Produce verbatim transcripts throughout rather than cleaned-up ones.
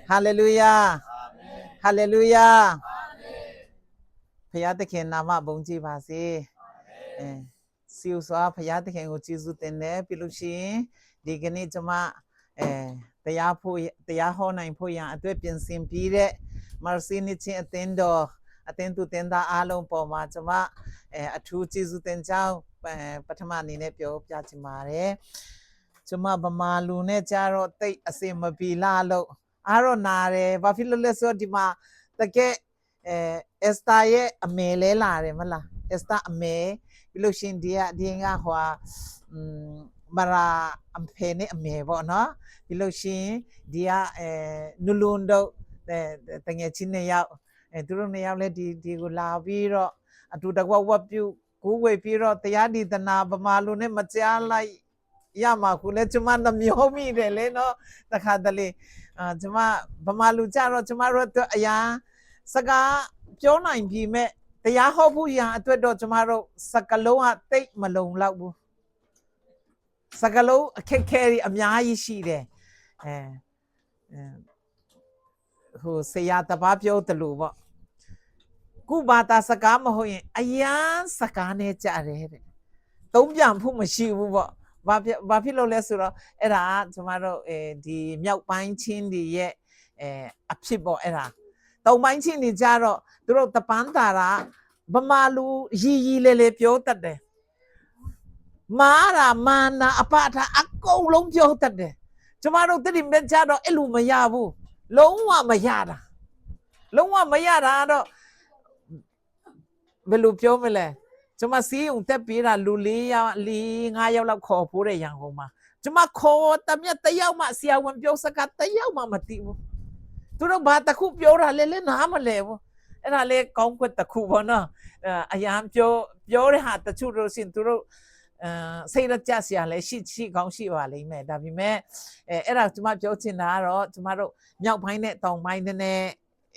Halleluiah. Halleluiah. ဘုရားသခင်နာမဘုန်းကြီးပါစေ။ အဲ၊ စူးစွာဘုရားသခင်ကိုကျေးဇူးတင်တယ်။ ပြီးလို့ရှိရင်ဒီကနေ့ကျွန်မအဲတရားဖို့တရားဟောနိုင်ဖို့ရန်အတွက်ပြင်ဆင်ပြီးတဲ့ Mercy နှစ်ချင်းအသင်းတော်အသင်းသူသင်းသားအားလုံးပေါ်မှာကျွန်မအဲအထူးကျေးဇူးတင်ကြောင်းအဲပထမအနေနဲ့ပြောပြချင်ပါတယ်။ ကျွန်မဗမာလူနဲ့ကြတော့သိပ်အဆင်မပြေလှလို့အားတော့နာတယ်။ ဘာဖြစ်လို့လဲဆိုတော့ဒီမှာတကယ်အဲ Esther ရဲ့အမေလဲလာတယ်မလား။ Esther အမေ၊ ပြီးလို့ရှိရင်ဒီကဒီကဟိုဟာမရာအဖေနဲ့အမေပေါ့နော်။ ပြီးလို့ရှိရင်ဒီကအဲနူလူန်တို့အဲတငယ်ချင်းနှစ်ယောက်အဲသူတို့နှစ်ယောက်လည်းဒီဒီကိုလာပြီးတော့အတူတကွဝတ်ပြုကိုးကွယ်ပြီးတော့တရားဒေသနာဗမာလူနဲ့မကြားလိုက်ရမှာခုလဲကျွန်မနှမျောမိတယ်လေနော်။ တခါတလေအာကျွန်မဗမာလူကြတော့ကျွန်မတို့အတွက်အရာစကားပြောနိုင်ပြီမဲ့တရားဟောဖို့ရန်အတွက်တော့ကျွန်မတို့စကလုံးကသိပ်မလုံလောက်ဘူး။ စကလုံးအခက်ခဲတွေအများကြီးရှိတယ်။ အဲအဲဟိုဆရာတပါပြောသလိုပေါ့။ ကိုယ့်ဘာသာစကားမဟုတ်ရင်အရမ်းစကားနဲ့ကြတယ်တဲ့။ သုံးပြန်ဖို့မရှိဘူးပေါ့။ ဘာဖြစ်ဘာဖြစ်လို့လဲဆိုတော့အဲ့ဒါကကျွန်မတို့အဲဒီမြောက်ပိုင်းချင်းတွေရဲ့အဲအဖြစ်ပေါ့။ အဲ့ဒါတောင်ပိုင်းချင်းတွေကြတော့သူတို့တပန်းသာတာဗမာလူရီရီလေလေပြောတတ်တယ်။ မာတာမာနာအပားထားအကုန်လုံးပြောတတ်တယ်။ ကျွန်မတို့တတိမကြတော့အဲ့လိုမရဘူး။ လုံးဝမရတာလုံးဝမရတာတော့ဘယ်လိုပြောမလဲ။ ကျွန်မဆေးရုံတက်ပြီးတာလူလေးယောက်လေးငါးယောက်လောက်ခေါ်ဖို့တဲ့ရန်ကုန်မှာကျွန်မခေါ်တမျက်တစ်ယောက်မှဆရာဝန်ပြောစကားတစ်ယောက်မှမသိဘူး။ သူတို့ဘာတစ်ခုပြောတာလဲလဲနားမလဲဘူး။ အဲ့ဒါလဲကောင်းကွက်တစ်ခုပေါ့နော်။ အဲအရန်ပြောပြောတဲ့ဟာတချို့လို့ရှိရင်သူတို့အဲစိတ်ရကြစရာလည်းရှိရှိကောင်းရှိပါလိမ့်မယ်။ ဒါပေမဲ့အဲအဲ့ဒါကျွန်မပြောချင်တာကတော့ကျွန်မတို့မြောက်ပိုင်းနဲ့တောင်ပိုင်းနဲ့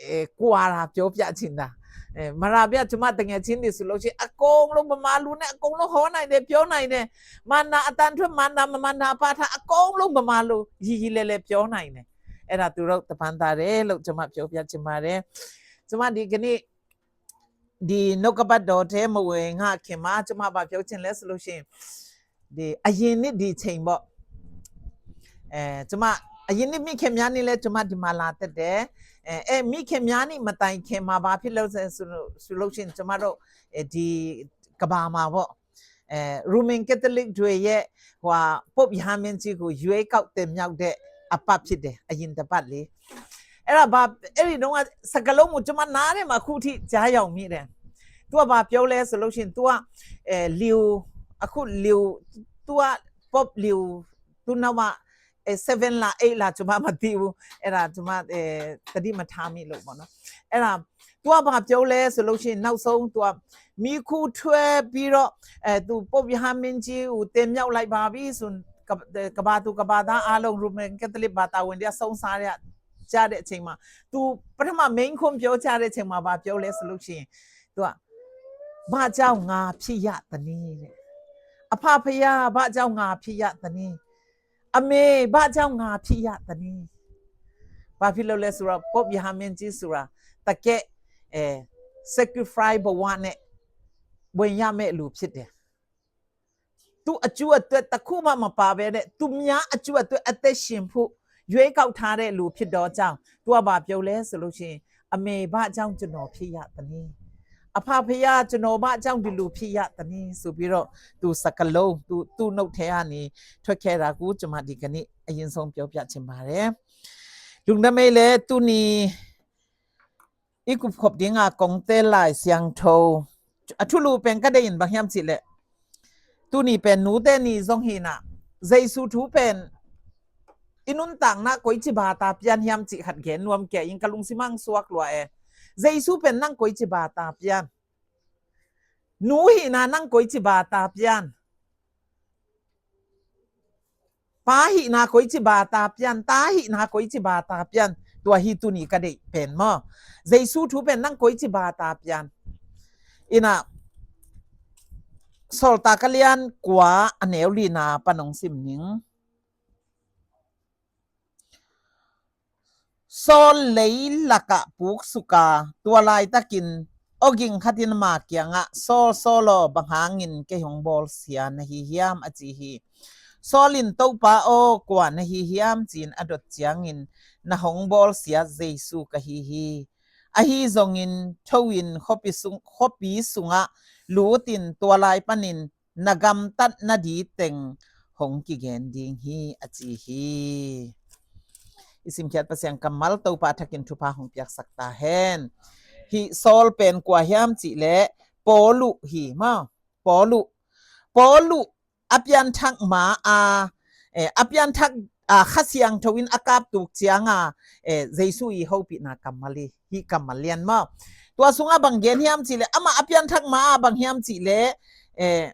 အဲကွာတာပြောပြချင်တာအဲမရာပြကျွန်မတငယ်ချင်းတွေဆိုလို့ရှိရင်အကုန်လုံးဗမာလူနဲ့အကုန်လုံးဟောနိုင်တယ်ပြောနိုင်တယ်မန္နာအတန်ထွက်မန္နာမမန္နာပါထားအကုန်လုံးဗမာလူရီရီလဲလဲပြောနိုင်တယ်။ အဲ့ဒါသူတို့တပန်းသာတယ်လို့ကျွန်မပြောပြချင်ပါတယ်။ ကျွန်မဒီကနေ့ဒီနှုတ်ကပတ်တော်ထဲမဝင်ငါခင်မှာကျွန်မဘာပြောချင်လဲဆိုလို့ရှိရင်ဒီအရင်နှစ်ဒီချိန်ပေါ့အဲကျွန်မအရင်နှစ်မိခင်များနေလဲကျွန်မဒီမှာလာတက်တယ်အဲအဲမိခင်များနေမတိုင်ခင်မှာဘာဖြစ်လို့လဲဆိုလို့ဆိုလို့ရှိရင်ကျွန်မတို့အဲဒီကဘာမှာပေါ့အဲ Roman Catholic တွေရဲ့ဟိုဟာ Pope ရဟန်းမင်းကြီးကိုရွေးကောက်တင်မြှောက်တဲ့အပတ်ဖြစ်တယ်အရင်တစ်ပတ်လေးအဲ့ဒါဘာအဲ့ဒီတော့ကစကလုံးကိုကျွန်မနားထဲမှာအခုထိကြားရောက်မိတယ်။ तू ကဘာပြောလဲဆိုလို့ရှိရင် तू ကအဲလီယိုအခုလီယို तू က Pope လီယို तू နောက်မှအဲ7လား8လားကျွန်မမသိဘူးအဲ့ဒါကျွန်မအဲတတိမထားမိလို့ပေါ့နော်အဲ့ဒါ तू ကဘာပြောလဲဆိုလို့ရှိရင်နောက်ဆုံး तू ကမီးခိုးထွက်ပြီးတော့အဲ तू Pope ရဟန်းမင်းကြီးကိုတင်မြှောက်လိုက်ပါပြီဆိုကကဘာသူကဘာသားအားလုံး Roman Catholic ဘာသာဝင်တွေကဆုံးစားရကြတဲ့အချိန်မှာ तू ပထမ main ခွန်ပြောကြတဲ့အချိန်မှာဘာပြောလဲဆိုလို့ရှိရင် तू ကဘာကြောင့်ငါဖြစ်ရသနည်းတဲ့အဖဖရာဘာကြောင့်ငါဖြစ်ရသနည်းအမေဘာကြောင့်ငါဖြစ်ရသနည်းဘာဖြစ်လို့လဲဆိုတော့ Pope ရဟန်းမင်းကြီးဆိုတာတကယ်အဲ sacrifice ဘဝနဲ့ဝင်ရမယ့်လူဖြစ်တယ်။ သူ့အကျိုးအတွက်တစ်ခုမှမပါဘဲနဲ့သူများအကျိုးအတွက်အသက်ရှင်ဖို့ရွေးကောက်ထားတဲ့လူဖြစ်တော့ကြောင်းသူကဘာပြောလဲဆိုလို့ရှိရင်အမေဘာကြောင့်ကျွန်တော်ဖြစ်ရသနည်းအဖဖရာကျွန်တော်ဘာကြောင့်ဒီလူဖြစ်ရသနည်းဆိုပြီးတော့သူစကလုံးသူသူ့နှုတ်ထဲကနေထွက်ခဲ့တာကိုကျွန်မဒီကနေ့အရင်ဆုံးပြောပြချင်ပါတယ်။ လူနမဲလေသူနီ อีกุบขบดีงากงเตลายเสียงโทอทุลูเป็นก็ได้ยินบางยามสิเลยตูนี่เป็นหนูเตนี่ซองฮีนะเจซูทูเป็นอินุนต่างนะก๋วยจิบาตาเปียนยามจิขัดแขนนวมแก่ยิงกะลุงสิมังสวกลัวเอเจซูเป็นนั่งก๋วยจิบาตาเปียนหนูฮีนะนั่งก๋วยจิบาตาเปียน Pa hihna koi ci bata pian, ta hihna koi ci bata pian. Tua hi tuni ka deih pen maw? Jesu thu pen nang koi ci bata pian. Ina Sawltak a lian kua a neu lina pan hong sim ning. Saul lei lakah puksuka, tua laitakin awging khatin ama kiangah, "Saul, Saul aw, bang hangin kei hong bawlsia na hi hiam?" a ci hi. Saul in, "Topa aw, kua na hi hiam?" ci-in a dot ciangin, "Na hong bawlsia Jesu ka hi hi. Ahi zongin tho in khuapi sung, khuapi sungah lutin tua lai panin na gamtat nading teng hong kigen ding hi," a ci hi. I simkhiat Pasian kammal Topa thakin thupha hong piaksak ta hen. Hih Saul pen kua hiam cih leh Paulu hi maw. Paulu. Paulu a pianthak ma a, eh, a pianthak, ah, Kha Siangtho in a kaptuk cianga, eh, Jesu i hopihna kammal hi, hih kammal lian maw. Tua sungah bang gen hiam cih leh, amah a pianthak ma a bang hiam cih leh, eh,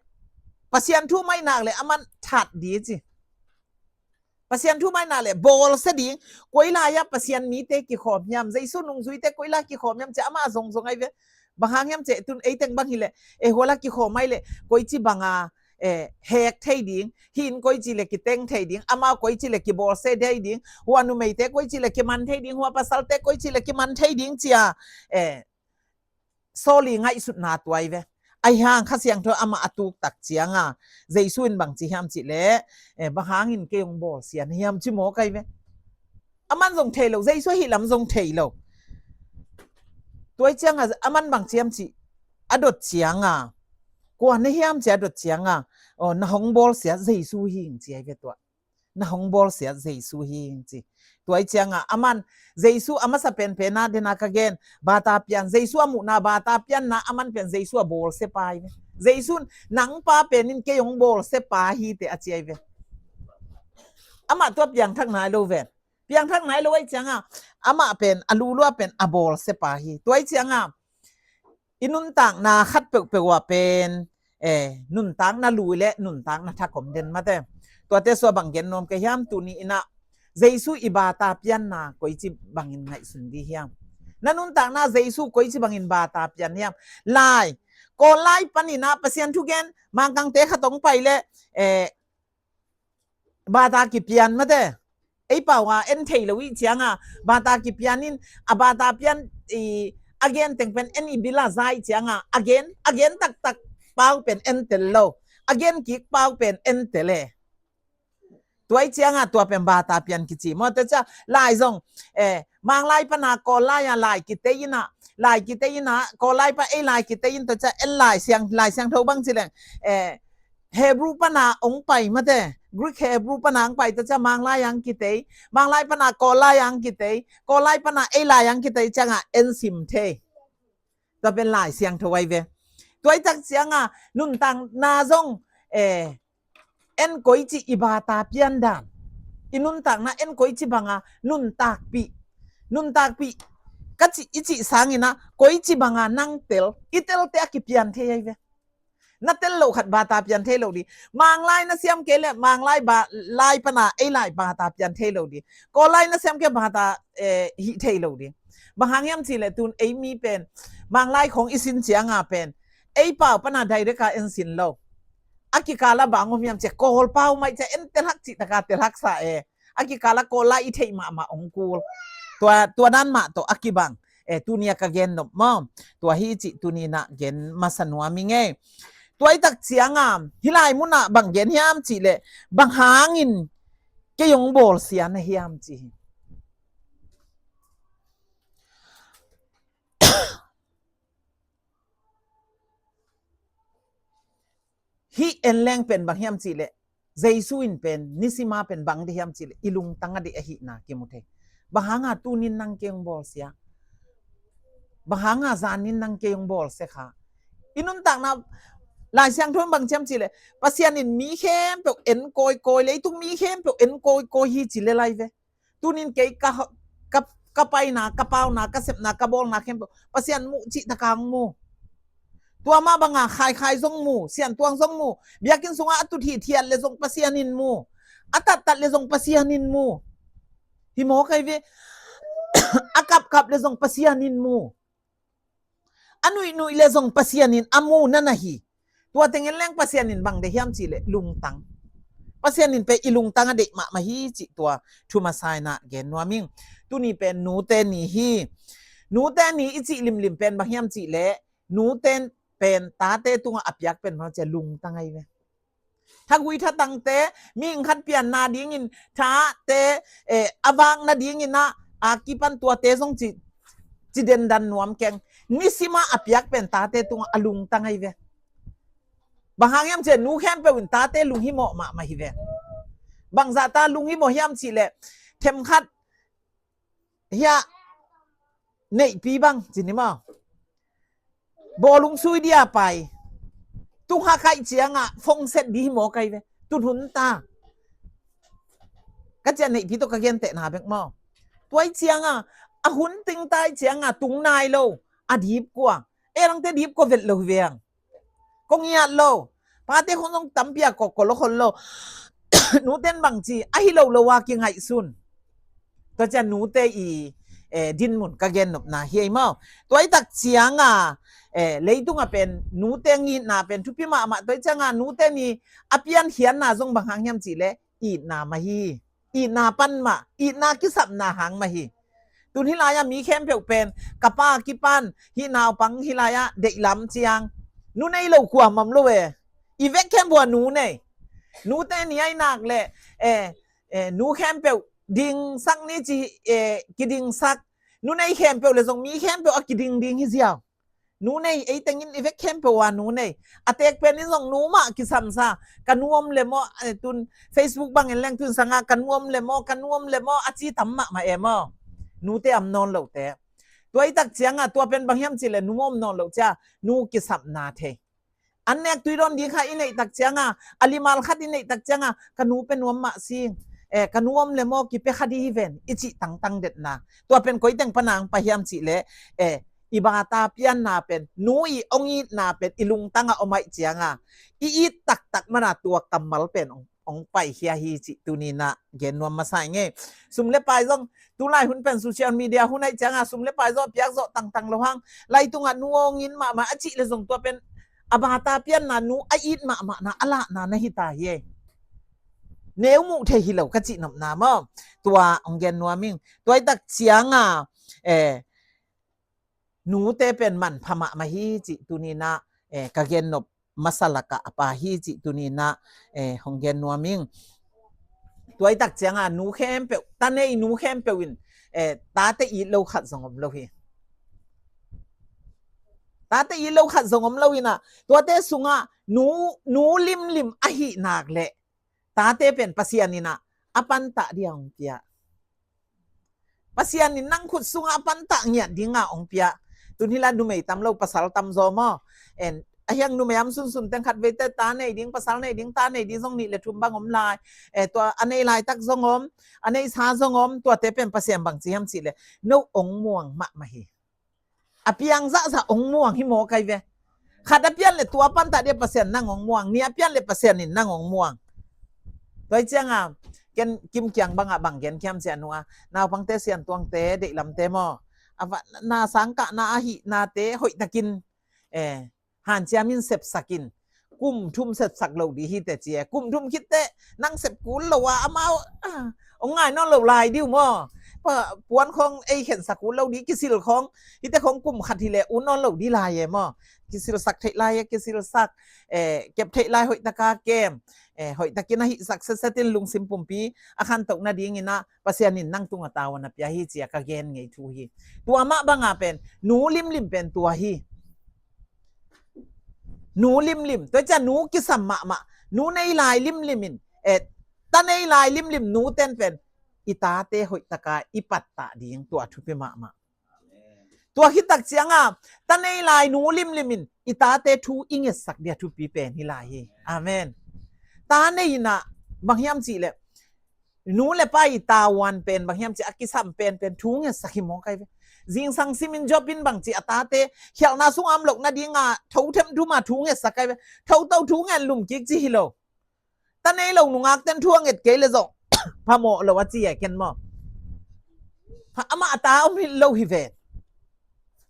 Pasian thu mainak leh aman that ding ci. Pasian thu mainak leh bawlsia ding, koi lai-ah Pasian mite kikhawm hiam, Jesu nungzuite koi lai kikhawm hiam ci-a amah a zongzong ahi ve. Bang hang hiam cih leh tun ei teng bang hi leh, eh, hua lai kikhawm ahi leh, koici banga, eh, hek thei ding, hih inn koici leh kiteng thei ding, amau koici leh kibawlsia thei ding, hua numeite koici leh kiman thei ding, hua pasalte koici leh kiman thei ding ci-a, eh, Saul i ngaihsutna tua ahi ve. Ahi hang Kha Siangtho amah a tuktak cianga, Jesu in bang ci hiam cih leh, eh, bang hangin kei hong bawlsia na hiam ci mawk ahi ve. Aman zong thei lo, Jesu ahih lam zong thei lo. Tua ahih cianga aman bang ci hiam cih a dot cianga, kua na hiam ci a dot cianga, oh, na hong bawlsia Jesu hi ing ci ahi ve tua. Na hong bawlsia Jesu hi ing ci. Tua ahih cianga aman Jesu a masa penpena dena ka gen, bata pian, Jesu a muhna bata pianna aman pen Jesu a bawlsia pa ahi ve. Jesu in, "Nang pa pen in kei hong bawlsia pa hi teh," a ci ahi ve. Amah tua piangthak nai lo ven. Piangthak nai lo ahih cianga, amah pen, a lulu a pen a bawlsia pa hi. Tua ahih cianga i nuntakna khat peuhpeuh ah pen, eh, nuntakna lui le nuntakna thak om den mate. Tuate sua bang gen nuam ka hiam, tuni in ah Jesu i bata pianna koici bangin ngaihsun ding hiam? Na nuntakna Jesu koici bangin bata pian hiam? Lai, Kawl lai panin ah Pasian thu gen, Mangkangte khat hong pai le, eh, bata kipian mate. Ei pau a en thei lo i cianga, bata kipian in, a bata pian i, a gen teng pen en i bil a za i cianga, a gen, a gen taktak pau pen en tel lo, a gen kik pau pen en tel e. Tua i cianga tua pen bata pian kici maw. Tua cia lai zong, eh, Manglai pana Kawl lai a lai kitei in ah, lai kitei in ah, Kawl lai pa ei lai kitei in, tua cia en Lai Siang, Lai Siangtho bang ci leng, eh, Hebrew pana ong pai mate, Greek Hebrew pana ong pai, tua cia Manglai ang kitei, Manglai pana Kawl lai ang kitei, Kawl lai pana ei lai ang kitei cianga en sim thei. Tua pen Lai Siangtho ahi ve. Tua ahih tak cianga nuntakna zong, eh, en koici i bata pian dan, i nuntakna en koici banga nuntakpih, nuntakpih ka cih, i cih sangin ah koici banga nang tel, i tel teh a kipian thei ahi ve. Na tel loh khat bata pian thei lo ding. Manglai na siam kei le Manglai ba, lai pana ei lai bata pian thei lo ding. Kawl lai na siam kei bata, eh, hih thei lo ding. Bang hang hiam cih leh tun ei mi pen Manglai khong i sin cianga pen ei pau pana direct a en sin lo. A kikal a bang om hiam cih leh Kawl pau mai cih leh en telhak cih taka telhak sa e. A kikal a Kawl lai i theih mahmah ong kul. Tua, tua dan mah tawh a kibang, eh, tuni a ka gen nop maw. Tua hi cih tuni in ah gen masa nuam ing ei. Tua ahih tak cianga hih lai mun ah bang gen hiam cih leh, bang hangin kei ong bawlsia na hiam ci hi. Hih en leng pen bang hiam cih leh, Jesu in pen nisima pen bang ding hiam cih leh i lungtang a ding ahihna kimu thei. Bang hanga tunin nang kei ong bawlsia? Bang hanga zanin nang kei ong bawlsia kha? I nuntakna Lai Siangtho in bang ci hiam cih leh, Pasian in mi khempeuh en kawikawi, leitung mi khempeuh en kawikawi hi ci le lai ve. Tunin kei ka, ka, ka paina, ka pauna, ka sepna, ka bawlna khempeuh Pasian muh cih taka ong mu. Tua mah banga khaikhai zong mu, siantuang zong mu, biakinn sungah a tut hithiat le zong Pasian in mu. A tattat le zong Pasian in mu. Hi mawk ahi ve. A kapkap le zong Pasian in mu. A nuihnuih le zong Pasian in a mu na na hi. Tua teng en leng Pasian in bang deih hiam cih leh lungtang. Pasian in pen i lungtang a deih mahmah hi cih tua thu masa in ah gen nuam ing. Tuni pen nute ni hi. Nute ni i cih limlim pen bang hiam cih leh nute pen tate tungah a piak pen bang ci a lungtang ahi ve. Thagui thatangte, mihing khat pianna dingin tate, eh, a vakna dingin ah a kipan tuate zong ci, ci dendan nuam keng. Nisimah a piak pen tate tungah a lungtang ahi ve. Bang hang hiam cih leh nu khempeuh in tate lunghimawh mahmah hi ve. Bangzah ta lunghimawh hiam cih leh themkhat hiah neihpi bang ci ni maw? Bawlung sui dia pai. Tung hak aih ciangah fongset di hi maw kai ve. Tun hun ta. Ka ciah neihpi tawh ka gentehna bek maw? Tuai ciangah a hun ting tai ciangah tung nai lo. A dip kua. E langte dip kua vet lo hi veng. Kong iat lo. Pate khong zong tampi a kawkkol lo khol lo. Nuten bang ci a hi lo lo a kingaihsun. Tua ciang nute i, eh, dinmun ka gennopna hi ei maw? Tuaitak cianga, eh, leitunga pen nute ngitna pen thupi mahmah. Tuai cianga nute ni a piankhiatna zong bang hang hiam cih leh itna mah hi. Itna pan mah, itna kisapna hang mah hi. Tun hih lai-ah mi khempeuh pen ka pa kipan hih naupang hih lai-ah deihlam ciang nu nei lo kuamah om lo e. I vek khempeuh ah nu nei. Nute ni ai nak leh, eh, eh, nu khempeuh dingsak ni ci, eh, kidingsak. Nu nei khempeuh le zong mi khempeuh a kiding ding hi ziau. Nu nei ei tengin i vek khempeuh a nu nei. A tek pen in zong nu mah kisamsa. Ka nu om le maw, eh, tun Facebook bangin leng tun sanga ka nu om le maw, ka nu om le maw a ci tam mahmah e maw? Nute am nawn lote. Tuaitak cianga tua pen bang hiam cih leh nu om nawn lo cia nu kisapna thei. An nek tui dawn ding kha i neihtak cianga, a limal khat i neihtak cianga ka nu pe nuam mah sing, eh, ka nu om le maw kipia kha di hi ven i cih tangtang detna. Tua pen koi teng pana ang pai hiam cih leh, eh, i bata pianna pen nu i ong itna pen i lungtanga om aih cianga i it taktak mana tua kammal pen ong ong paikhia hi cih tuninah gen nuam masa i ngei. Sum le pai zong tulai hun pen social media hun aih cianga sum le pai zawh piak zawh tangtang lo hang. Laitungah nu ong it mahmah a cih le zong tua pen a bata pianna nu a it mahmahna a lahna na hita hi ei. Neu muh thei hi lo ka cih nopna maw? Tua ong gen nuam ing. Tuaitak cianga, eh, nute pen manpha mahmah hi cih tuninah, eh, ka gen nop masa lakah a pa hi cih tuninah, eh, hong gen nuam ing. Tuaitak cianga nu khempeuh, ta nei nu khempeuh in, eh, tate it lo khat zong om lo hi. Tate it lo khat zong om lo inah, tuate sungah nu, nu limlim ahih nak leh tate pen Pasian inah a pantah dia hong pia. Pasian in nang khut sungah a pantah ngiat dinga hong pia. Tun hila numei tam lo pasal tam zaw maw? En, a hiang numei am sunsun teng khat veite ta nei ding, pasal nei ding, ta nei ding zong nih le thum bang om lai. Eh, tua a nei laitak zong om, a neisa zong om, tuate pen Pasian bang ci hiam cih leh no ong muang mahmah hi. A piang zahzah ong muang hi maw kai ve. Khat a pian le tua pantah dia Pasian nang ong muang, ni a pian le Pasian in nang ong muang. Tuai cianga ken Kim Kiang bangah bang gen kiam ciah nua, naupangte siantuangte deihlamte maw, a va na sangkahna ahihnate hoihtakin, eh, hanciamin sepsakin. Kum thum sepsak lo di hi teh ci e. Kum thum khit teh nang sep kul lo a amau, ah, ong ngai nawn lo lai diu maw? Pa, puan khong ei khensak kul lo di, kisil khong hite khong kum khat hileh un nawn lo di lai e maw? Kisilsak theih lai e kisilsak, eh, kep theih lai hoihtaka kem, eh, hoihtakin ahihsak setsetin lungsim pumpi a khantoh nadinginah Pasian in nang tunga tavuan a pia hi cia ka gen ngei thu hi. Tua mah banga pen nu limlim pen tua hi. Nu limlim, tua cia nu kisam mahmah, nu nei lai limlim in, eh, ta nei lai limlim nu ten pen i tate hoihtaka i pattah ding tua thupi mahmah. Tua khitak cianga ta nei lai nu limlim in i tate thu i ngetsak dia thupi pen hi lai hi. Amen. Ta nei inah bang hiam cih leh nu le pa i tavuan pen bang hiam cih a kisam pen pen thu ngetsak hi maw kai ve. Zingsang simin Job in bang cih a tate khialhna sungah om loh nadinga thothem thuma thu ngetsak kai ve. Thoto thu nget lum kik ci hi lo. Ta nei lo nungak ten thu a nget kei le zong phamawh lo a ci e ken maw? Amah a ta om hi lo hi ve.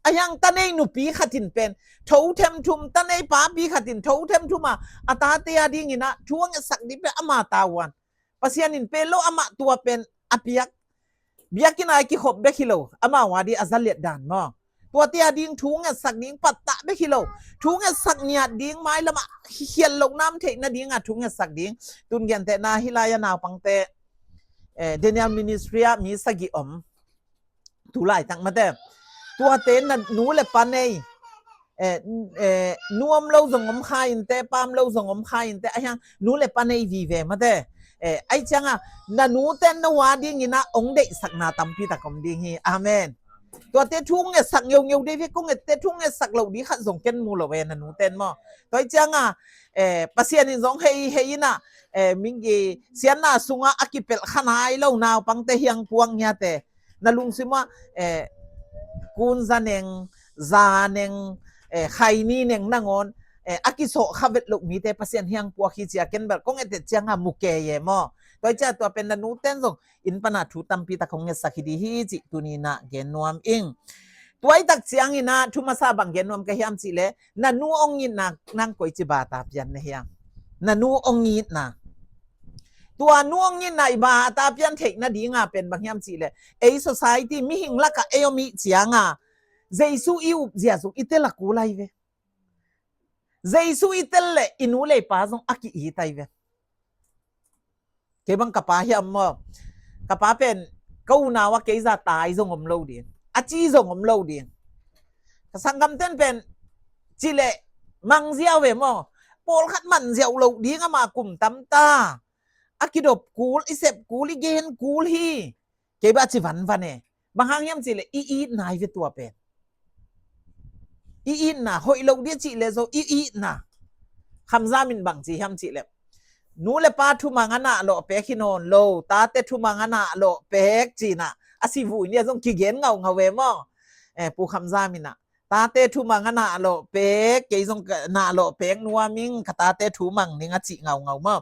A hiang tanei nupi khat in pen tho them thum, tanei papi khat in tho them thum a, a tate a dingin ah thu a ngetsak ding pen ama tavuan. Pasian in pen lo amah tua pen a piak. Biakinn a kikhop bek hi lo, amau a ding a za liat dan maw. Tuate a ding thu ngetsak ding pattah bek hi lo, thu ngetsak ngiat ding, mailam ah khial loh nam theih nading a thu ngetsak ding. Tun gentehna hih lai a naupangte, eh, Daniel Ministry ah mi sagih om. Tu laitak mate. Tuate na nu le pa nei, eh, eh, nu om lo zong om kha inte, pa om lo zong om kha inte, a hiang nu le pa nei vive mate. Eh, ai cianga na nu ten na ua dingin ah ong deihsakna tampi tak om ding hi. Amen. Tuate thu ngetsak ngeungeu dei ve, kong ette thu ngetsak lo ding khat zong ken mu lo ve, na nu ten maw. Tua ai cianga, eh, Pasian in zong hei hei in ah, eh, minggi sianna sungah a kipelh kha nai lo naupangte hiang puak ngiate. Na lungsim ah, eh, kun za neng, za neng, eh, khaini neng nangawn, eh, a kisawh kha vet loh mite Pasian hiang puak hi ci a ken bel kong et et cianga mu kei e maw. Tua ai cia tua pen na nu ten zong inn pana thu tampi tak hong ngetsak hi ding hi cih tuni in ah gen nuam ing. Tua ai tak ciangin ah thu masa bang gen nuam ka hiam cih leh, na nu ong itna nang koici bata pian na hiam? Na nu ong itna. Tua nu ong itna i bata pian theih nadinga pen bang hiam cih leh, ei society mihing lakah ei om ih cianga Jesu i up zia zong i tel a kul ai ve. Jesu i tel leh i nu le i pa zong a ki-it ai ve. Kei bang ka pa hiam maw. Ka pa pen ka unau a kei za tai zong om lo ding, a ci zong om lo ding. Ka sanggamten pen ci leh mang ziau ve maw. Pawlkhat man ziau lo ding ama kum tam ta. A kidop kul, i sep kul, i gen kul hi. Kei bang a ci vanvan e. Bang hang hiam cih leh i it nai ve tua pen. I itna, hoih lo dia cih leh zo i itna. Khamzam in bang ci hiam cih leh, nu le pa thumang a nah lawh pek hi nawn lo, tate thumang a nah lawh pek ci-in ah a si vui nia zong kigen ngaungau ve maw. Eh, Pu Khamzam in ah, tate thumang a nah lawh pek, kei zong ka nah lawh pek nuam ing, ka tate thumang ning a cih ngaungau maw.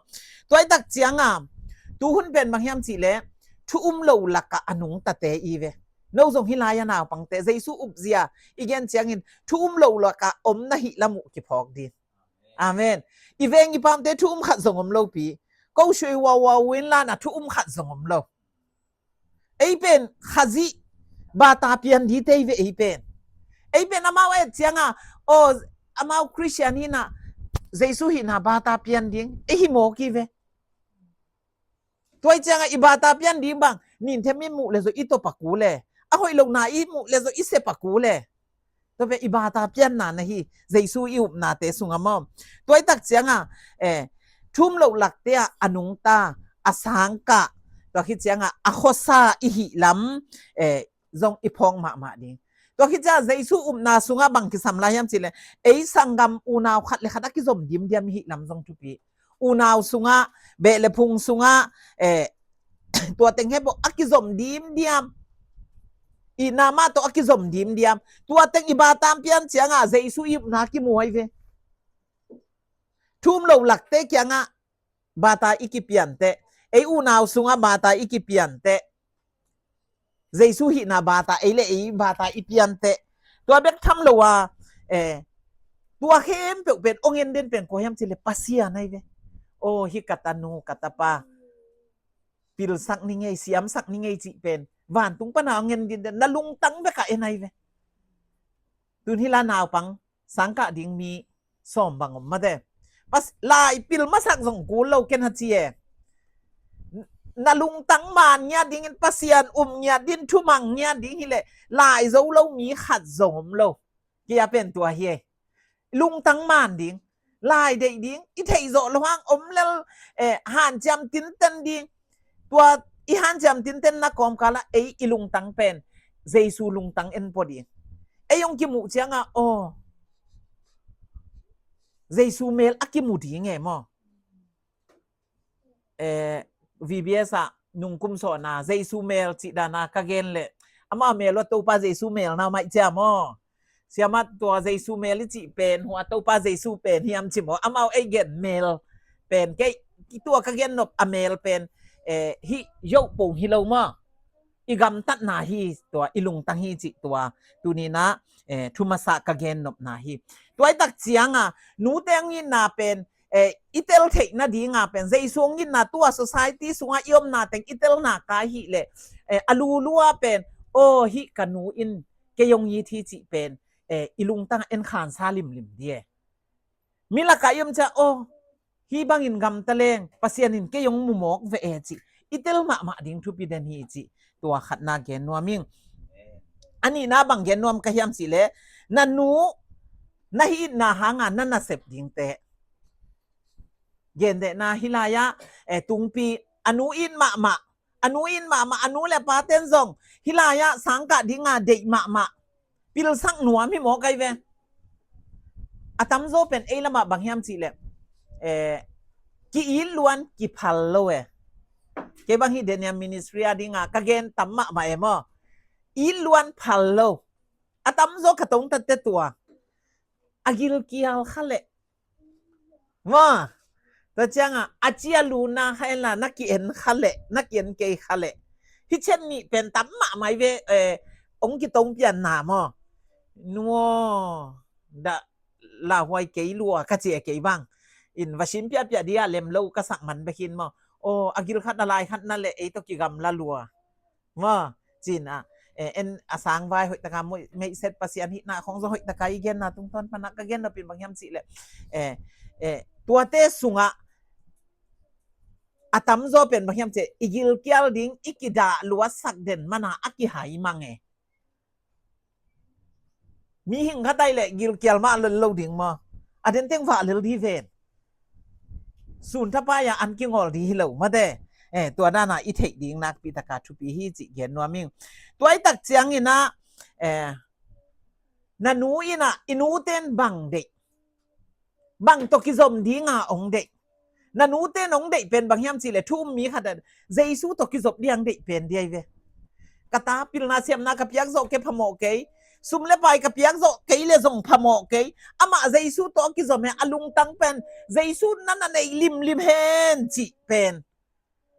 Tua ai tak cianga, tuhun pen bang hiam cih leh, thu um lo lakah a nungtate i ve. No zong hih lai a naupangte, Jesu upzia i gen ciangin thu um lo lakah om na hih lam uh kiphawk ding. Amen. I veng i pamte thu um khat zong om lo pi. Ko sui wawau in lana thu um khat zong om lo. Ei pen Khazih bata pian ding tei ve ei pen. Ei pen amau et cianga, o, amau Christian hina, Jesu hina bata pian ding ei hi mawk i ve. Tua ai cianga i bata pian ding bang, nin them i muh le zo i tawp a kul e. A hoih lohna i muh le zo i sep a kul e. Tua pen i bata pianna na hi, Jesu i upnate sungah maw. Tua ai tak cianga, eh, thu um lo lakte ah a nungta, a sangkah, tua khit cianga a khuasa i hih lam, eh, zong i phawk mahmah ding. Tua khit cianga Jesu upna sungah bang kisam lai hiam cih leh, ei sanggam unau khat le khat a kizom dimdiam i hih lam zong thupi. Unau sungah, beh le phung sungah, eh, tua teng he bawh a kizom dimdiam. Itna mah tawh a kizom dimdiam. Tua teng i bata pian cianga Jesu i upna kimu ai ve. Thu um lo lakte kiangah bata i kipianteh. Ei unau sungah bata i kipianteh. Jesu hihna bata ei le ei bata i pianteh. Tua bek tham lo a, eh, tua khempeuh pen ong en den pen kua hiam cih leh Pasian ai ve. O, hih ka tanu, ka tapa pilsak ni ngei, siamsak ni ngei cih pen vantung pana ong en den den, na lungtang bek a en ai ve. Tun hih lai naupang sangkah ding mi sawm bang om mate. Pas lai pil masak zong kul lo ken ha ci e. Na lungtang man ngiat dingin Pasian um ngiat ding, thumang ngiat ding hileh lai zo lo mi khat zong om lo. Kia pen tua hi e. Lungtang man ding, lai deih ding, i theih zawh lo hang om lel, eh, hanciam tinten ding. Tua i hanciam tinten na kawmkalah ei i lungtang pen Jesu lungtang en pua ding. Ei hong kimuh cianga, aw, Jesu mel a kimu ding e maw. Eh, V B S ah nungkum sawhna Jesu mel cih dana ka gen leh, amau mel uh a Topa Jesu mel na maih cia maw. Siamah, tua Jesu mel i cih pen hua Topa Jesu pen hiam ci maw. Amau ei gen mel pen kei, tua ka gen nop a mel pen, eh, hih yoh pong hi lo maw. i gamtatna hi, tua i lungtang hi cih tua tuninah, eh, thumasa ka gennopna hi. Tua i tak cianga nute hong itna pen, eh, i tel theih nadinga pen Jesu hong itna tua society sungah i omna teng i telna ka hih leh, eh, a lulua pen, aw, hih ka nu in kei hong it hi cih pen, eh, i lungtang en khansa limlim di e. Mi lakah i om ciah, aw, hih bangin gamta leng Pasian in kei hong mumawk ve e cih i tel mahmah ding thupi den hi cih tua khatna gen nuam ing. A nihna bang gen nuam ka hiam cihleh, na nu na hih itna hanga na nasep dingte. Gendehna hih lai-ah, eh, tungpi a nu it mahmah, a nu it mahmah, a nu le paten zong hih lai-ah sangkah dinga deih mahmah. Pilsak nuam hi mawk ai ve. A tamzaw pen ei lamah bang hiam cihleh, eh, ki-it luan kiphal lo e. Kei bang hih Daniel ministry a dinga ka gen tam mahmah e maw. It luan phal lo. A tamzaw ka tongtatte tua a gilkial kha leh. Maw, tua cianga a cia luna kha en la, na ki-en kha leh, na ki-en kei kha leh. Hih ciat nih pen tam mahmah ai ve, eh, hong kitongpianna maw. Nuaw, dah lauhuai kei lua ka ci e kei bang. In va sim piahpiah dia lem lo ka sak man bek hin maw. Aw, a gil khat a lai khat na leh ei tawh kigamla lua. Maw, cinah, eh, en a sangvai hoihtaka meihset Pasian hihna khong zong hoihtaka i genna tungtawn panah ka gen nopin bang hiam cihleh, eh, eh, tuate sungah a tamzaw pen bang hiam cihleh i gilkial ding i kidah luatsak den mana a kihai mang e. Mihing khat ai leh gilkial mah lel lo ding maw. A denteng vah lel di ven. Sun thapai-a an kingawl di hi lo mate. Eh, tua dana i theih ding nakpitaka thupi hi cih gen nuam ing. Tua i tak cianginah, eh, na nu inah i nuten bang deih, bang tawh kizom dinga hong deih. Na nute nong deih pen bang hiam cihleh thu um mi khat a Jesu tawh kizop diang deih pen diai ve. Ka ta pilna siamna ka piak zawh kei phamawh kei, sum le pai ka piak zawh kei le zong phamawh kei. Amah Jesu tawh a kizom he a lungtang pen Jesu na na neih limlim hen cih pen.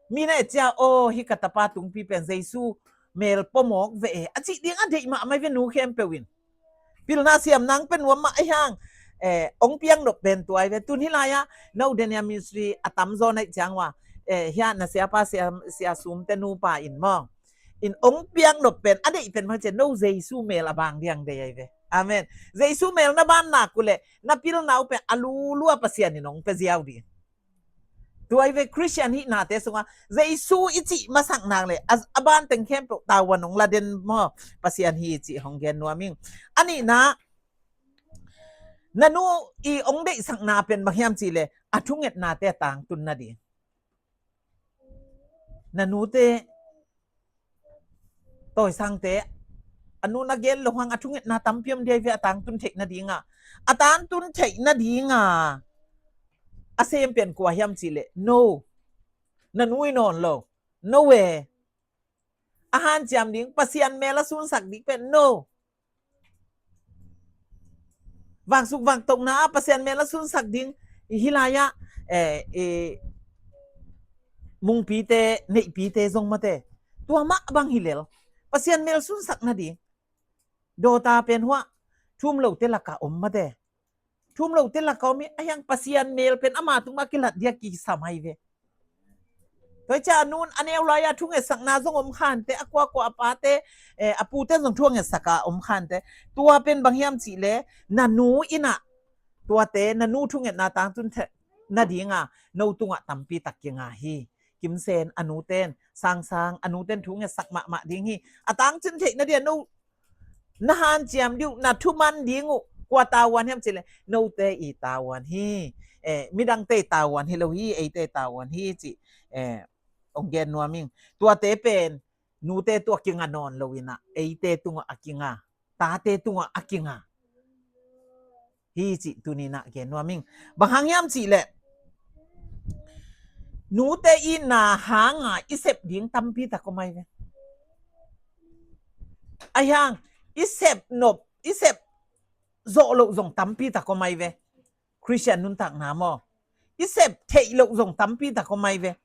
Mi na et cia, aw, hih ka tapa tungpi pen Jesu mel pua mawk ve e a cih ding a deih mahmah ai ve nu khempeuh in. Pilna siam nang pen nuam mah a hiang, eh, hong piang nop pen tua ai ve. Tun hih lai-ah no Daniel ministry a tamzaw naih ciang ua, eh, hiah na siapa sia, sia sumte nupa in maw. In hong piang nop pen a deih pen mah cian no Jesu mel a bang diang deih ai ve. Amen. Jesu mel na ban nak uh leh na pilna uh pen a lulua Pasian in hong pia ziau ding. Tua i ve Christian hihnate sungah Jesu i cih masak nak leh a, a ban teng khempeuh tavuan hong la den maw Pasian hi cih hong gen nuam ing. A nihna, na nu i hong deihsakna pen bang hiam cihleh a thungetnate a tangtun nading. Na nute Tawisangte, a nu na gen lo hang a thungetna tampi om diai ve a tangtun theih nadinga. A tangtun theih nadinga a sem pen kua hiam cihleh no. Na nu i nawn lo. No e. A hanciam ding, Pasian mel a sunsak ding pen no. Vangsuk vangtokna ah Pasian mel a sunsak ding hih lai-ah, eh, eh, mungpite, neihpite zong mate. Tua mah bang hi lel. Pasian mel sunsak nading. Dawta pen huah, thu um lote lakah om mate. Thu um lote lakah om hi, a hiang Pasian mel pen ama tungah kilat dia kisam ai ve. Tua i ciah a nun a neu lai-a thungetsakna zong om khante, a kuakua a pate, eh, a pute zong thungetsak a om khante. Tua pen bang hiam cihleh, na nu inah, tuate, na nu thungetna tangtun theih nadinga, no tungah tampi tak kinga hi. Kimsen a nuten, sangsang a nuten thungetsak mahmah ding hi. A tangtun theih nadia no na hanciam ding uh, na thuman ding uh, kua tavuan hiam cihleh, note i tavuan hi. Eh, midangte i tavuan hi lo hi, eite i tavuan hi cih, eh, hong gen nuam ing. Tuate pen, nute tungah kinga nawn lo inah, eite tungah a kinga, tate tungah a kinga. Hi cih tuninah gen nuam ing. Bang hang hiam cihleh, nute i na hanga i sep ding tampi tak om ai ve. A hiang, i sep nop, i sep zawh loh zong tampi tak om ai ve. Christian nuntakna maw. I sep theih loh zong tampi tak om ai ve.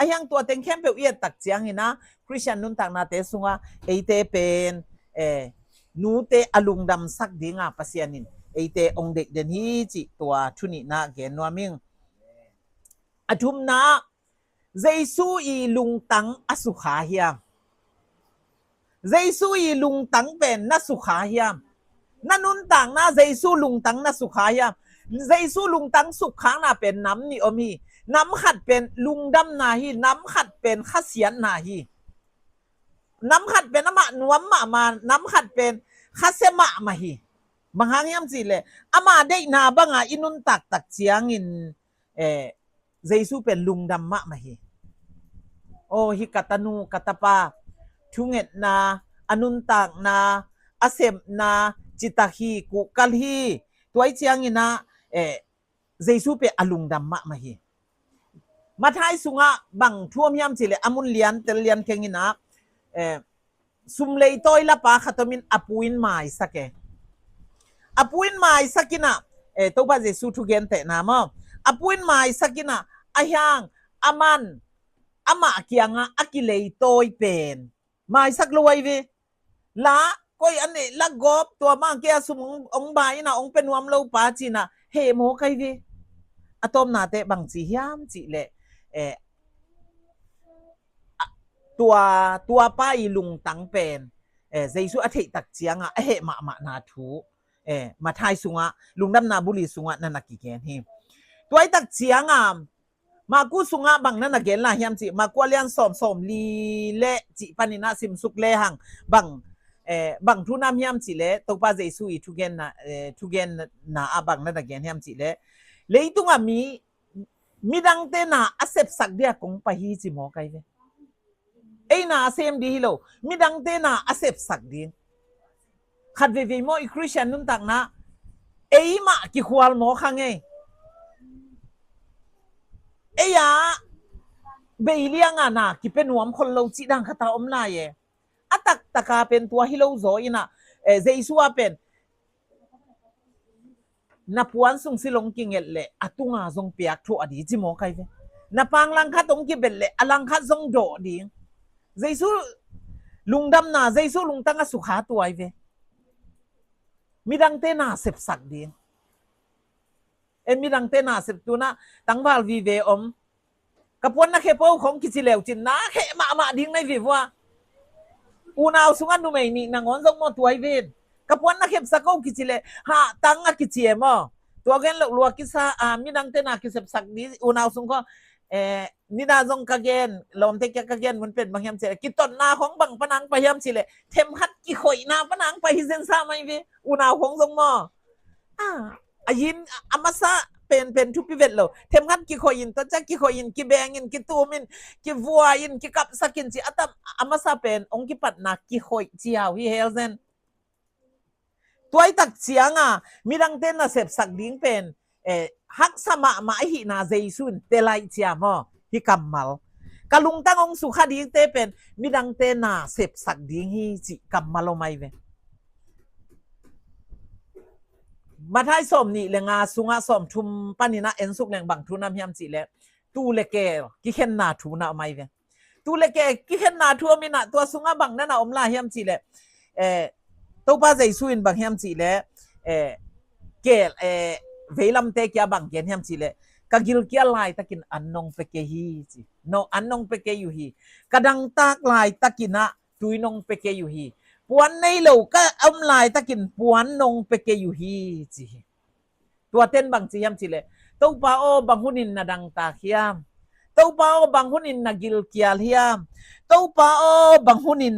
Ahi hang tua teng khempeuh i et tak ciangin ah Khristian nuntaknate sungah eite pen, eh, nute a lungdamsak dinga Pasian in eite ong deih den hi cih tua thu nihna gen nuam ing. A thumna, Jesu i lungtang a sukha hiam? Jesu i lungtang pen na sukha hiam? Na nuntakna Jesu lungtang na sukha hiam? Jesu lungtang sukkhakna pen nam nih om hi. Nam khat pen lungdamna hi, nam khat pen khasiatna hi. Nam khat pen amah nuam mahmah, nam khat pen khasia mahmah hi. Bang hang hiam cihleh, ama deihna banga i nuntak tak ciangin, eh, Jesu pen lungdam mahmah hi. Aw, hih ka tanu, ka tapa thungetna, a nuntakna, a sepna citak hi, kuhkal hi. Tua i ciangin ah, eh, Jesu pen a lungdam mahmah hi. Matthai sungah bang thu om hiam cihleh, a mun lian tel lian kengin ah, eh, sum leitawi lapa khat om in a pu in maisak e. A pu in maisak in ah, eh, Topa Jesu thugentehna maw. A pu in maisak in ah, ahi hang aman amah kiangah a kileitawi pen maisak lo ahi ve. La koi a neih, la gawp, tua mah kei a sum ong, ong bai in ah ong pia nuam lo pa ci-in ah heh mawk ahi ve. A tawpnate bang ci hiam cihleh, eh, tua, tua pa i lungtang pen, eh, Jesu a theih tak ciangah a heh mahmahna thu, eh, Matthai sungah, Lungdamna Buli sungah na na kigen hi. Tua i tak ciangah Marku sungah bang na na gen lai hiam cih, Marku a lian sawm, sawmli le cih panin ah simsuk lehang bang, eh, bang thu na om hiam cihleh, Topa Jesu i thugenna, eh, thugenna ah bang na na gen hiam cihleh, leitungah mi, midangte na a sepsak dia kong pai hi ci mawk ahi ve. Ei na a sem ding hi lo, midangte na a sepsak ding. Khat veivei maw, i Khristian nuntakna ei mah kikhual mawk hang ei. Ei a bei lianga na kipia nuam khol lo cih dang khat a om lai e. A taktaka pen tua hi lo zaw in ah, eh, Jesu a pen na puan sung silh ong kinget leh a tunga zong piak thuah ding ci mawk ahi ve. Na pang langkhat ong kibet leh a langkhat zong dawh ding. Jesu lungdamna, Jesu lungtang a sukha tua ahi ve. Midangte na sepsak ding. E, midangte na sep, tu-in ah tangval vive om. Ka puan na khep o khong kici leucin na khep mahmah ding na hi ve vua. Unau sungah numei nih nangawn zong maw tua hi ven. Ka puan na khepsak o kici leh, ha, tang a kici e maw. Tua gen loh lua kisa, a, midangte na kisepsak ding unau sung khong, eh, nidang zong ka gen, lawmte kia ka gen mun pen bang hiam cihleh, kitotna khong bang panang pai hiam cihleh, themkhat kikhoihna panang pai hi zensa mai ve, unau khong zong maw. A, a yin, a masa pen, pen thupi vet lo. Themkhat kikhoih in, tua ciang kikhoih in, kibeng in, kitum in, kivua in, kikapsak in ci, a tam, a masa pen ong kipatna kikhoih ciau hi hel zen. Tua i tak cianga midangte na sepsak ding pen, eh, haksa mahmah ahihna Jesu in tel lai cia maw. Hi kammal. Ka lungtang ong sukha dingte pen midangte na sepsak ding hi cih kammal om ahi ve. Matthai sawm nih le nga sungah sawm thum panin ah ensuk leng bang thu na om hiam cihleh, tuu le keel kikhenna thu na om ahi ve. Tuu le keel kikhenna thu om in ah tua sungah bang na na om lai hiam cihleh, eh, Topa Jesu in bang hiam cihleh, eh, keel, eh, veilamte kia bang gen hiam cihleh, ka gilkial laitakin an nong pia kei hi ci. No, an nong pia kei uh hi. Ka dangtak laitakin ah tui nong pia kei uh hi. Puan nei lo ka om laitakin puan nong pia kei uh hi ci hi. Tuaten bang ci hiam cihleh, Topa aw, bang hunin na dangtak hiam? Topa aw, bang hunin na gilkial hiam? Topa aw, bang hunin,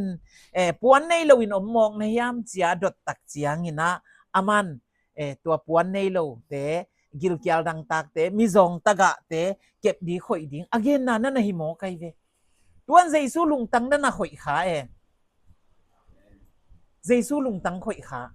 eh, puan nei loin om mawk na hiam cia dot tak ciangin ah aman, eh, tua puan nei lote, gilkial dangtakte, mizawng tagahte kep ding khoih ding a genna na na hi mawk ahi ve. Tuan Jesu lungtang na na khoih kha e. Jesu lungtang khoih kha.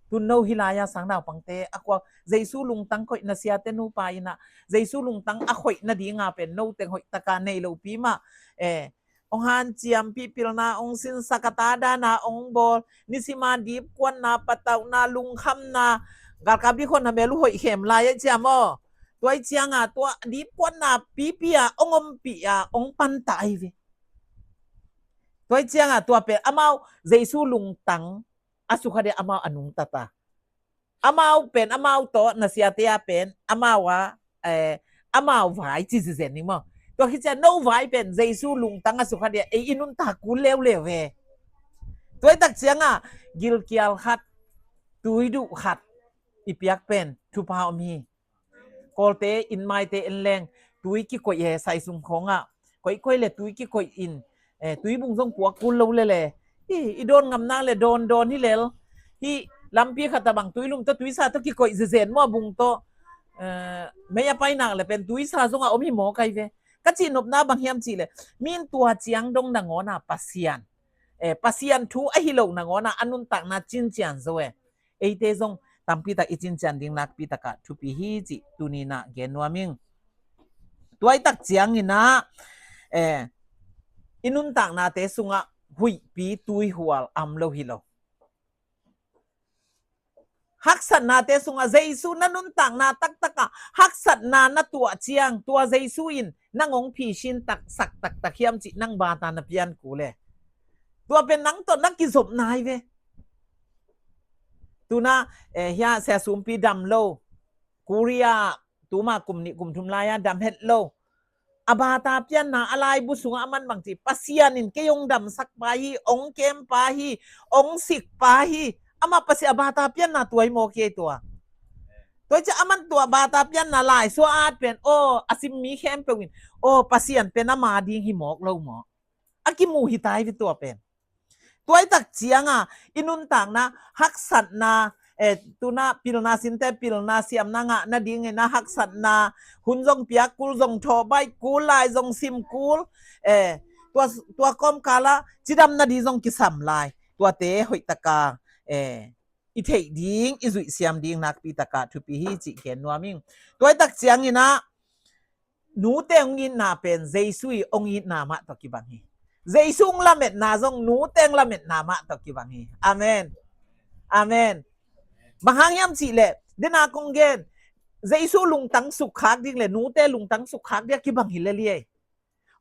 Tun no hi lai-a sang naupangte a kua Jesu lungtang khoih na siate nupa in ah Jesu lungtang a khoih nadinga pen no teng hoih taka nei lopi mah, eh, ong hanciampih pilna ong sinsak a ta dana ong bawl, nisima dipkuanna, patauhna, lungkhamna, galkap dikhuanna mel uh hoih khem lai a ciam aw. Tua i cianga tua dipkuatna pipi a ong ompih a ong panta ahi ve. Tua i cianga tua pen amau Jesu lungtang a sukha dia amau a nungtata. Amau pen amau tawh nasiate a pen amau a eh, amau vai ci zizen ni maw. Tua hi cia no vai pen Jesu lungtang a sukha dia ei i nuntak kul leuleu ve. Tua i tak cianga gilkial khat, tuiduh khat i piak pen thupha om hi. Kawlte in maite en leng tui kikoih he sai sung khawngah koih koih le tui kikoih in eh, tuibung zong puak kul lo lele. Hi, i dawn ngamnak le dawn dawn hi lel. Hi, lampi khat a bang tuilum tawh tuisa tawh kikoih zezen maw bung tawh. Eh, mei a painak le pen tuisa zongah om hi maw kai ve. Ka cihnopna bang hiam cih le min tua ciang dong nangawnah Pasian eh, Pasian thu ahi lo nangawnah a nuntakna cincian zo e. Eite zong tampitak i cincian ding nakpitakah thupi hi cih tuninah gen nuam ing. Tua i tak cianginah eh, i nuntaknate sungah huihpi tuihual am lo hi lo. Haksatnate sungah Jesu na nuntakna taktakah haksatna na tuah ciang tua Jesu in nang hong phisin taksak taktak hiam cih nang bata na pian kul e. Tua pen nang tawh na kizop nai ve. Tuna eh, hia sia sumpi dam lo Korea tuma kum nih kum thum lai-a dam het lo. A bata pianna a laibu sungah a man bang ci Pasian in kei hong damsak pa hi, hong kem pa hi, hong sik pa hi. Amah Pasian a bata pianna tuai maw kei tua. Tua cia a man tua bata pianna lai sua at pen aw a sim mi khempeuh in aw Pasian pen ama ding hi mawk lo maw. A kimu hi tai ve tua pen. Tua i tak cianga i nuntakna haksatna eh, tuna pilna sinte pilna siamna ngah nadingin a haksatna hun zong piak kul zong thawh baih kul lai zong sim kul eh, tua, tua kawmkala cidam nading zong kisam lai tuate hoihtaka eh, i theih ding i zuih siam ding nakpitaka thupi hi cih gen nuam ing. Tua i tak cianginah nute hong itna pen Jesu i hong itna mah tawh kibang hi. Jesu hong lametna zong nute hong lametna mah tawh kibang hi. Amen. Amen. Bang hang hiam cih leh dena kong gen Jesu lungtang sukkhak ding le nute lungtang sukkhak dia kibang hi lel hi.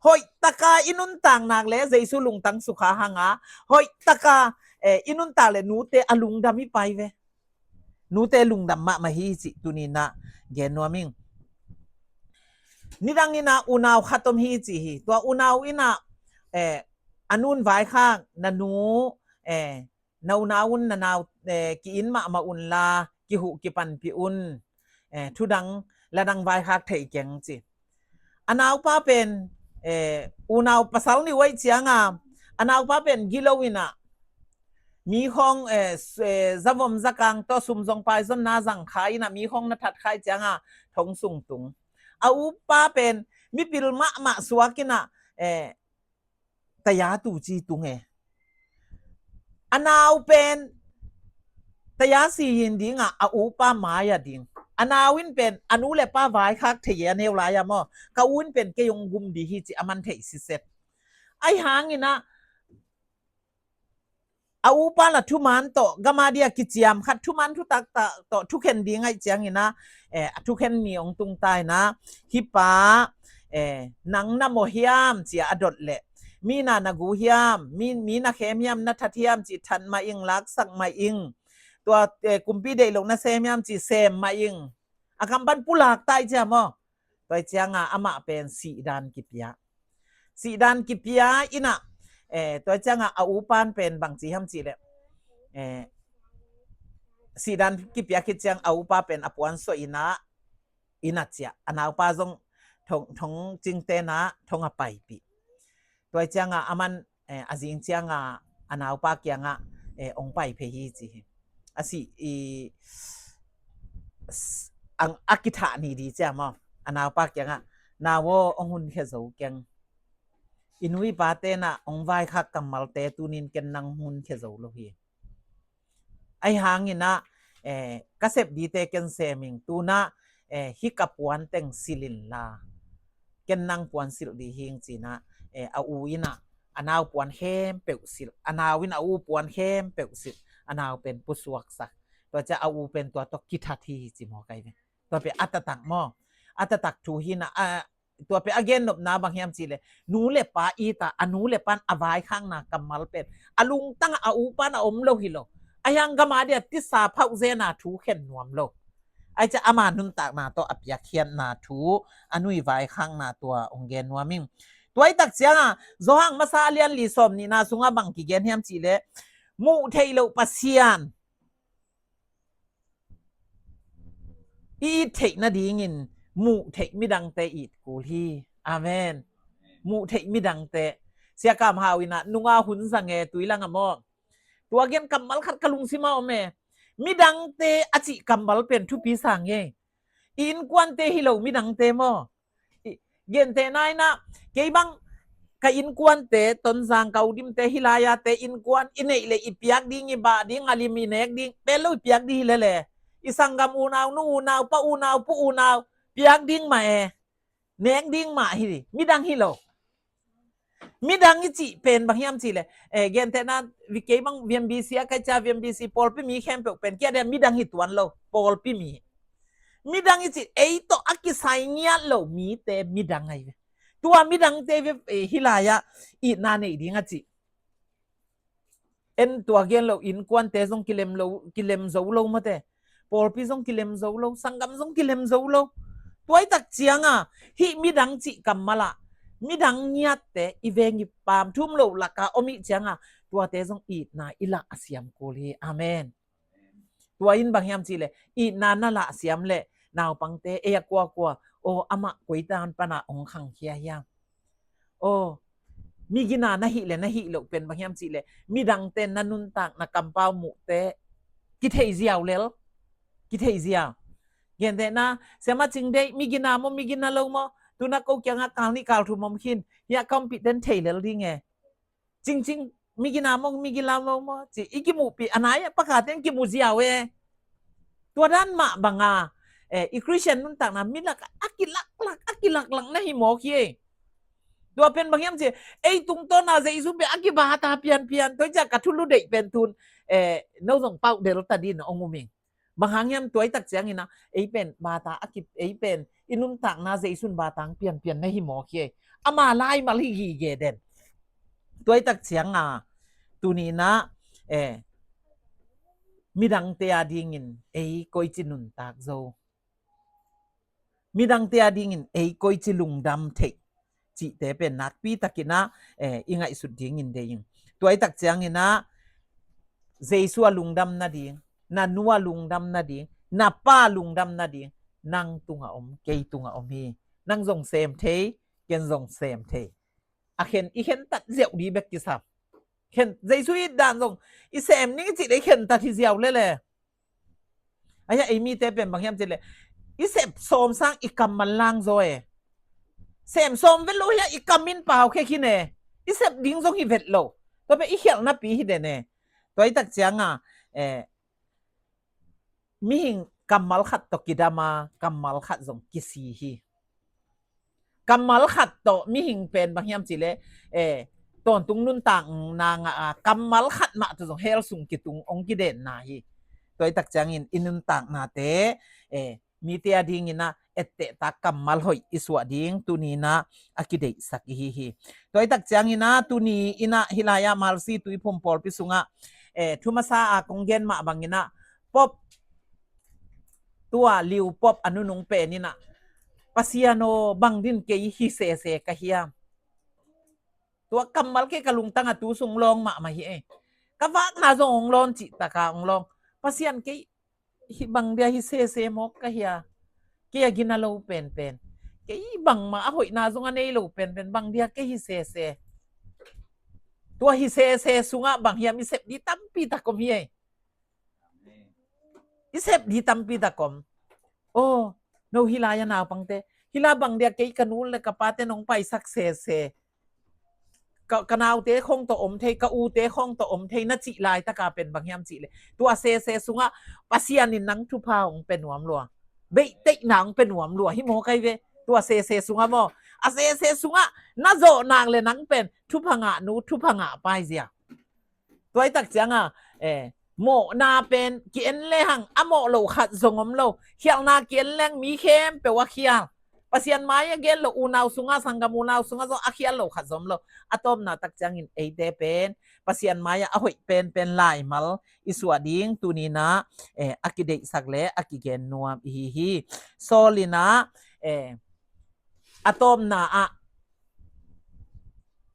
Hoihtaka i nuntak nak le Jesu lungtang sukha hanga hoihtaka eh, i nuntak le nute a lungdam i pai ve. Nute lungdam mahmah hi cih tuninah gen nuam ing. Nidang inah unau khat om hi cih hi. Tua unau inah eh, a nun vaikhak na nu eh, na unau un na nau eh, ki-in mahmah unla kihuh kipanpih un eh, thudang ladang vaikhak thei keng ci. A naupa pen eh, unau pasal ni uaih cianga a naupa pen gilo inah mi khawng eh, zavom zakang tawh sum zong pai zonna zang kha inah mi khawng na that khai cianga thong sung tung. A upa pen mipil mahmah suak inah eh, taya tu ci tung e. A nau pen taya si hin dingah a upa mai a ding. A nau in pen a nu le pa vaikhak thei e a neu lai-a maw. Ka u in pen kei hong gum di hi ci a man theih siset. Ahi hanginah a upa la thuman tawh gama dia kiciam khat thuman thutak tawh thukhen ding aih ciangina eh, a thukhen ni hong tung taina hih pa eh, nang na maw hiam cia a dot leh mi na na gu hiam mi, mi na khem hiam na that hiam ci that mah ing laksak mah ing tua eh, kumpi deih loh na sem hiam ci sem mah ing a kam pan pulak tai cia maw. Tua cianga amah pen sihdan kipia. Sihdan kipia inah eh, tua cianga a upan pen bangci ham cih leh eh, sihdan kipia khit ciang a upa pen a puan suah inah inah cia a naupa zong thong, thong cingte na thong a paipih. Tua cianga a man eh, a zing cianga a naupa kianga eh, ong pai phei hi ci hi. A si i ang a kithah ni di cia maw a naupa kianga nau aw ong hun khia zo keng. I nu i pate na ong vaikhak kammalte tunin ken nang hun khia zo lo hi. Ahi hanginah eh, ka sep dite ken seming tunah eh, hih ka puan teng silh inla ken nang puan silh dih hing cinah eh, a u inah a nau puan khempeuh silh a nau in a u puan khempeuh silh a nau pen pusuaksak. Tua cia a u pen tua tawh kithat hi hi ci maw kai ve. Tua pen a tatak maw a taktak thu hi na, a, tua pen a gennopna bang hiam cih leh, nu le pa it a, a nu le pan a vaikhakna kammal pen a lungtang ah a u pan a om lo hi lo. A hiang gam a dia tisa phauh zena thu khen nuam lo. Ai cia ama nuntakna tawh a piakkhiatna thu, a nu i vaikhakna tua hong gen nuam ing. Tua i tak cianga Johan masa a lian li sawm nihna sunga bang kigen hiam cih leh, muh theih loh Pasian i it theih nadingin muh theih midangte it kul hi. Amen. Muh theih midangte. Sia Kam Hau in ah nunga hun zang e, tui langa maw. Tua gen kammal khat ka lungsim ah om e. Midangte a cih kammal pen thupi sang e. I innkuante hi lo midangte maw. I, gentehna in ah, kei bang ka innkuante, Tonzang ka U Dimte hi lai-a te innkuan i neih leh i piak ding, i bah ding, a lim i nek ding, pen lo i piak ding hi lele. I sanggam unau, nu unau, pa unau, pu unau, piak ding mah e. Nek ding mah hi, midang hi lo. Midang i cih pen bang hiam cih leh, eh, gentehna, kei bang V M B C a ka hih ciang V M B C pawlpi mi khempeuh pen kia dia midang hi tuan lo, pawlpi mi. Midang i cih, ei tawh a kisai ngiat lo mite midang ahi ve. Tua midangte ve, eh, hi lai-ah itna nei ding a cih. En tua gen lo, innkuante zong kilem lo, kilem zo lo mate. Pawlpi zong kilem zo lo, sanggam zong kilem zo lo. Tua i tak cianga hih midang cih kammal ah midang ngiatte i veng i pam thum lo laka om i cianga tuate zong itna i lah a siam kul hi. Amen. Tua in bang hiam cih leh, itna na lah siam leh naupangte, ei a kuakua, aw, amah koi tan pana hong khangkhia hiam? Aw, migina na hih leh na hih loh pen bang hiam cih leh, midangte na nuntakna kampau muhte kithei ziau lel. Kithei ziau. Gentehna, Siama Cing Deih, migina maw, migina lo maw, tuna ko kiangah kal nih kal thum om khin, hiah ka ompihten thei lel ding e. Cingcing, migina maw, migina lo maw ci i kimuhpih a nai-ah pakaten kimu ziau e. Tua dan mah banga, eh, i Khristian nuntakna milak a kilaklak, a kilaklak na hi mawk hi e. Tua pen bang hiam ci, ei tungtawna Jesu pen a kibata pianpian, tua i ciah ka thulu deih pen tun, eh, no zong pauh delta din hong um ing. Bang hang hiam, tua i tak ciangin ah, ei pen bata a ki, ei pen i nuntakna Jesu in bata hong pianpian na hi mawk hi e. Ama laimal hi gige den. Tua i tak cianga, tuni in ah, eh, midangte a dingin ei koici nuntak zo. Midangte a dingin ei koici lungdam theih cihte pen nakpi takin ah, eh, i ngaihsut dingin deih ing. Tua i tak ciangin ah, Jesu a lungdam nading, na nu a lungdam nading, na pa lungdam nading, nang tungah om, kei tungah om hi. Nang zong sem thei, ken zong sem thei. A khen, i khentat ziau ding bek kisam. Khen, Jesu it dan zong i sem ning i cih leh i khentat hi ziau lele. Ahi a, ei mite pen bang hiam cih leh, i sep sawm sang i kammal lang zaw e. Sem sawm vet lo hi a, i kam in pau khe khin e. I sep ding zong hi vet lo. Tua pen i khialhnapi hi den e. Tua i tak cianga, eh, mihing kammal khat tawh kidam a, kammal khat zong kisi hi. Kammal khat tawh mihing pen bang hiam cih leh, eh, tawntung nuntakna ngah a, kammal khat mah tawh zong hell sung kitung hong kidenna hi. Tua i tak ciangin i nuntaknate, eh, mite a dingin ah ettehtak kammal hoih i suah ding tuni in ah a kideihsak i hi hi. Tua i tak ciangin ah tuni in ah hih lai-ah Malsi Tuiphum pawlpi sungah, eh, thu masa a kong gen mah bangin ah Pop, tua Liu Pop a nunung pen in ah, Pasian aw, bang din kei hi sese ka hiam? Tua kammal kei ka lungtang a tu sung lawng mahmah hi e. Ka vakna zong hong lawn cih taka hong lawn. Pasian, kei hi bang dia hi sese mawk ka hia? Kei a gina lo penpen, kei bangmah a hoihna zong a nei lo penpen, bang dia kei hi sese? Tua hi sese sungah bang hiam i sep ding tampi tak om hi e. I sep ding tampi tak om. Aw, no hih lai-a naupangte, hih lai bang dia kei ka nu le ka pate nong paisak sese, ka, ka naute khong tawh om thei, ka ute khong tawh om thei na cih laitaka pen bang hiam cih leh, tua sese sungah Pasian in nang thupha hong pia nuam lua, beihtheihna hong pia nuam lua hi mawk ahi ve. Tua sese sungah maw, a sese sungah na zawh nak leh nang pen thupha ngah nu, thupha ngah pa hi zia. Tua i tak cianga, eh, mawhna pen ki-en lehang a mawh lo khat zong om lo. Khialhna ki-en leng mi khempeuh a khial. Pasian mai-ah gen lo, unau sungah, sanggam unau sungah zong a khial lo khat zom lo. A tawpna tak ciangin eite pen Pasian mai-ah a hoih penpen laimal i suah ding tuni-in ah, eh, a kideihsak le a kigen nuam i hi hi. Saul in ah, eh, a tawpna ah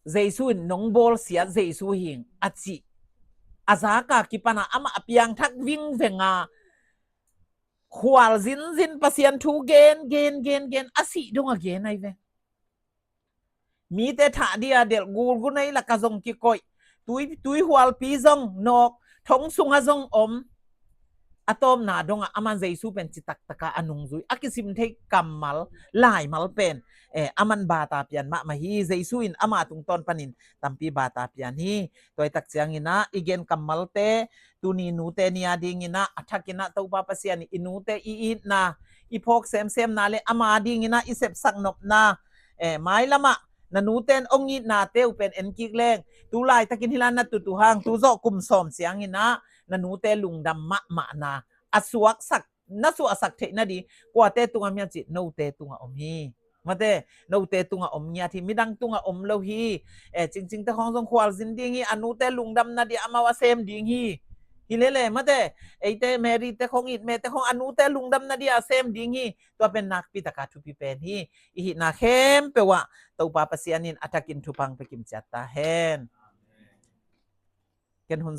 Jesu in nong bawlsiat Jesu hi ing a cih a zak a kipan ah amah a piangthak vingveng a, khual zinzin Pasian thu gen, gen, gen, gen, a sih dong a gen ahi ve. Mite thah dia delh, gulgunei lakah zong kikoih, tui, tuihualpi zong nawk, thong sungah zong om. A tawpna dongah aman Jesu pen citaktak a a nungzui, a kisim thei kammal, laimal pen, eh, aman bata pian mahmah hi. Jesu in ama tungtawn panin tampi bata pian hi. Tua hi tak ciangin ah i gen kammalte, tuni nute ni a dingin ah a thakin ah Topa Pasian in i nute i itna, i phawk semsemna le ama dingin ah i sepsak nopna, eh, mailam ah na nute in hong itnate uh pen en kik leng, tu laitakin hi la na tut uh hang, tu zawh kum sawm ciangin ah na nute lungdam mahmahna a suaksak, na suahsak theih nading kuate tungah om hiam cih, note tungah om hi. Mate, note tungah om ngiat hi, midang tungah om lo hi. Eh, Cingcingte khawng zong khualzin ding hi, a nute lungdam nading amau a sem ding hi. Hi lele, mate, eite Mary-te khawng, it mete khawng a nute lungdam nading a sem ding hi. Tua pen nakpi taka thupi pen hi. I hihna khempeuh ah Topa Pasian in a thakin thupha pia kim ciat ta hen. Ken hun